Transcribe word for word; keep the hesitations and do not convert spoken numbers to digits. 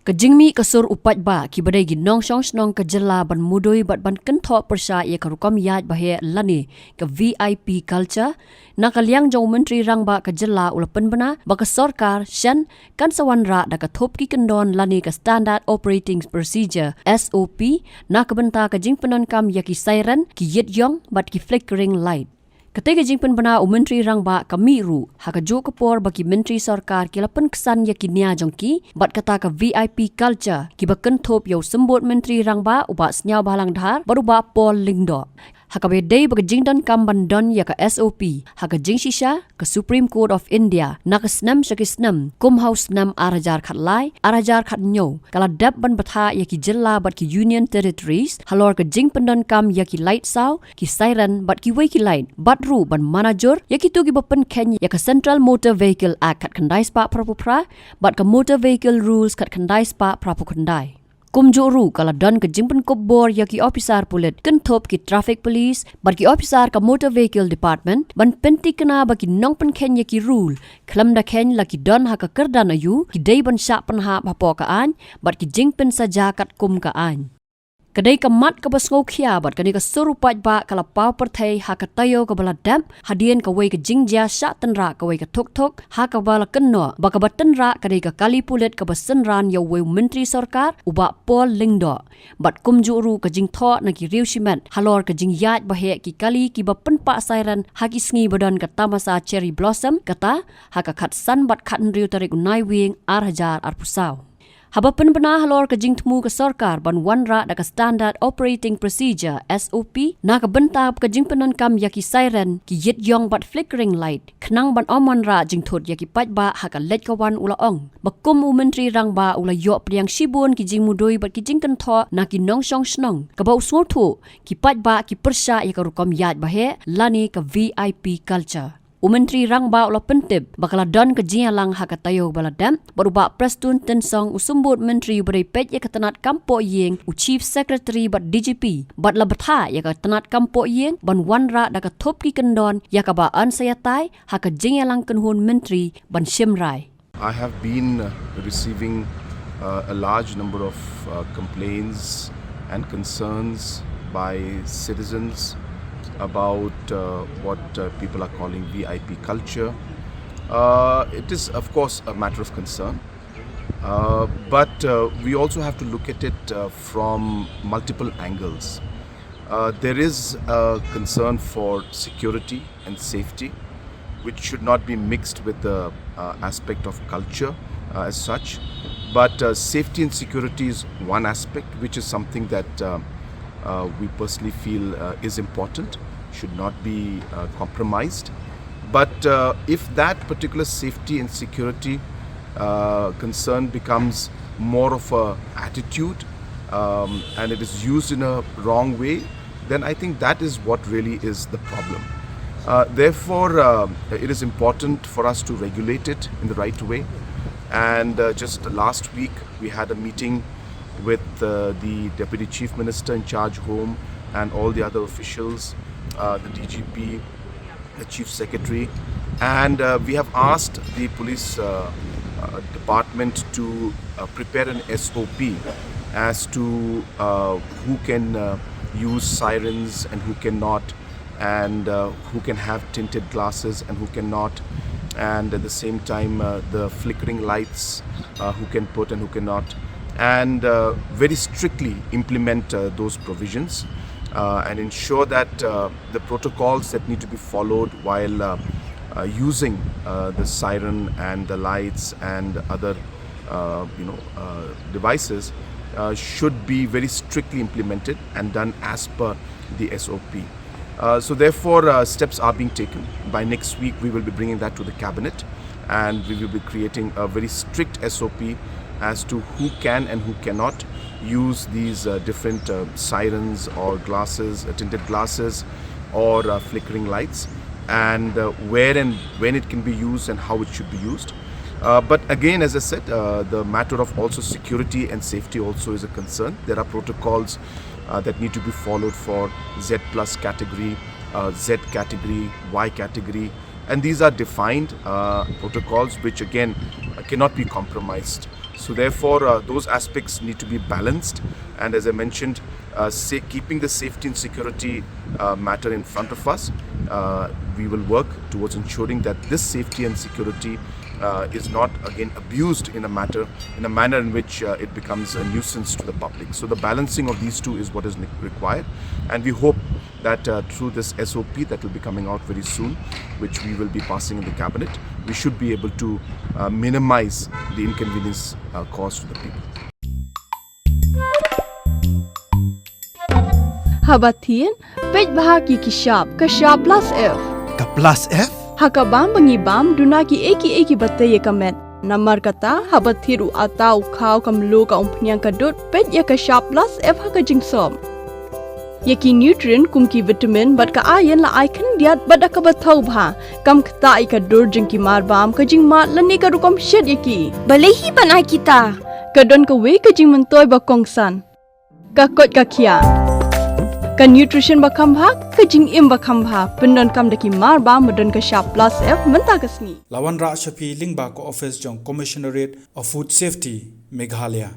Ka jingmih ka sur u paidbah kiba dei ki nongshong shnong ka jylla ban mudui bad ban kynthoh pyrshah ïa ka rukom ïaid baheh lane ka V I P culture, na ka liang jong u Myntri Rangbah ka jylla u la pynbna ba ka sorkar shen kan sa wanrah da ka thup ki kyndon lane ka Standard Operating Procedure, S O P, na ka bynta ka jingpyndonkam ïa ki siren, ki ïit ïong bad ki flickering light. Katei ka jingpynbna u Myntri Rangbah ka mih ruh ha kajuh ka por ba ki myntri sorkar ki la pynksan ïa ki nia jong ki bad kata ka V I P culture, kiba kynthup ïa u Symbud Myntri Rangbah u Bah Sniawbhalang Dhar bad u Bah Paul Lyngdoh. Ha kaba ïadei bad ka jingdonkam ban don ïa ka S O P, ha ka jingshisha ka Supreme Court of India na ka snem sha ki snem, kum ha u snem ar hajar khatlai, ar hajar khathynñiew, ka la dep ban bthah ïa ki jylla bad ki Union Territories halor ka jingpyndonkam ïa ki light saw, ki siren bad kiwei ki light, bad ruh ban mana jur ïa kito kiba pynkheiñ ïa ka Central Motor Vehicle Act khatkhyndai spah phra phew phra bad ka Motor Vehicle Rules khatkhyndai spah phra phew khyndai. Kumjuh ruh ka la don ka jingpynkup bor ïa ki ophisar pulit, kynthup ki traffic police bad ki ophisar ka Motor Vehicle Department, ban pynthikna ba ki nongpynkheiñ ïa ki rule, khlem da kheiñ la ki don ha ka kyrdan aïu, ki dei ban shah pynhap hapoh ka aiñ bad ki jingpynsaja katkum ka aiñ. Ka dei ka mat kaba sngewkhia bad kane ka sur u paidbah ka la paw pyrthei ha ka taïew kaba la dep, hadien kawei ka jingjia shah tynrah kawei ka thukthuk, ha kaba la kynnoh ba kaba tynrah ka dei ka kali pulit kaba synran ïa uwei u myntri sorkar, u Bah Paul Lyngdoh. Bad kumjuh ruh ka jingthoh na ki riew shimet halor ka jingïaid baheh ki kali kiba pynpah siren ha ki sngi ba don ka tamasa Cherry Blossom, kata ha ka khatsan bad khathynriew tarik u Naiwieng ar hajar arphew saw. Haba pynbna halor ka jingthmu ka sorkar ban wanrah da ka Standard Operating Procedure, S O P, na ka bynta ka jingpyndonkam ïa ki siren, ki ïit ïong bad flickering light, khnang ban ym wanrah jingthut ïa ki paidbah ha ka leit ka wan, u la ong ba kum u Myntri Rangbah u la ïoh pdiang shibun ki jingmudui bad ki jingkynthoh na ki nongshong shnong, kaba u sngewthuh ki paidbah ki pyrshah ïa ka rukom ïaid baheh lane ka V I P culture. U Myntri Rangbah u la pyntip ba ka la don ka jingïalang ha ka taïew ba la dep bad u Bah Prestone Tynsong, u Symbud Myntri uba dei peit ïa ka tnat kam poh ïing, u Chief Secretary bad D G P, bad la bthah ïa ka tnat kam poh ïing ban wanrah da ka thup ki kyndon ïa kaba yn sa ïatai ha ka jingïalang kynhun myntri ban shim rai. I have been uh, receiving uh, a large number of uh, complaints and concerns by citizens about uh, what uh, people are calling V I P culture. Uh, it is, of course, a matter of concern, uh, but uh, we also have to look at it uh, from multiple angles. Uh, there is a concern for security and safety, which should not be mixed with the uh, aspect of culture uh, as such. But uh, safety and security is one aspect, which is something that uh, uh, we personally feel uh, is important, should not be uh, compromised. But uh, if that particular safety and security uh, concern becomes more of a attitude, um, and it is used in a wrong way, then I think that is what really is the problem. Uh, therefore, uh, it is important for us to regulate it in the right way. And uh, just last week, we had a meeting with uh, the Deputy Chief Minister in charge, Home, and all the other officials, uh, the D G P, the Chief Secretary. And uh, we have asked the police uh, uh, department to uh, prepare an S O P as to uh, who can uh, use sirens and who cannot, and uh, who can have tinted glasses and who cannot, and at the same time, uh, the flickering lights, uh, who can put and who cannot, and uh, very strictly implement uh, those provisions uh, and ensure that uh, the protocols that need to be followed while uh, uh, using uh, the siren and the lights and other uh, you know uh, devices uh, should be very strictly implemented and done as per the S O P. Uh, so therefore, uh, steps are being taken. By next week, we will be bringing that to the cabinet, and we will be creating a very strict S O P as to who can and who cannot use these uh, different uh, sirens or glasses, uh, tinted glasses, or uh, flickering lights, and uh, where and when it can be used and how it should be used. Uh, but again, as I said, uh, the matter of also security and safety also is a concern. There are protocols uh, that need to be followed for Z plus category, uh, Z category, Y category, and these are defined uh, protocols which again uh, cannot be compromised. So therefore, uh, those aspects need to be balanced. And as I mentioned, uh, say, keeping the safety and security uh, matter in front of us, uh, we will work towards ensuring that this safety and security uh, is not again abused in a matter in a manner in which uh, it becomes a nuisance to the public. So the balancing of these two is what is ne- required, and we hope that uh, through this S O P that will be coming out very soon, which we will be passing in the cabinet, we should be able to uh, minimize the inconvenience uh, caused to the people. Haba thied, peit bha ki ki shap, ka shap plus F. Ka plus F? Ha ka bam ba ngi bam, duna ki ei ki ei ki ba tei ïa ka met. Namar kata, haba thied u ata u khaw ka mluh ka umphniang ka dud, peit ïa ka shap plus F ha ka jingsop. Ïa ki nutrient kum ki vitamin bad ka iron la ai khyndiat bad da kaba thaw bha. Kam ktah ïa ka dur jong ki mar bam, ka jingmad lane ka rukom shet ïa ki. Balei hi ban ai kita? Ka don kawei ka jingmyntoi ba kongsan. Ka koit ka khiah. Ka nutrition ba kham bha, ka jingim ba kham bha. Pyndonkam da ki mar bam ba don ka shap plus F mynta ka sngi. La wanrah sha phi lyngba ka office jong Commissionerate of Food Safety, Meghalaya.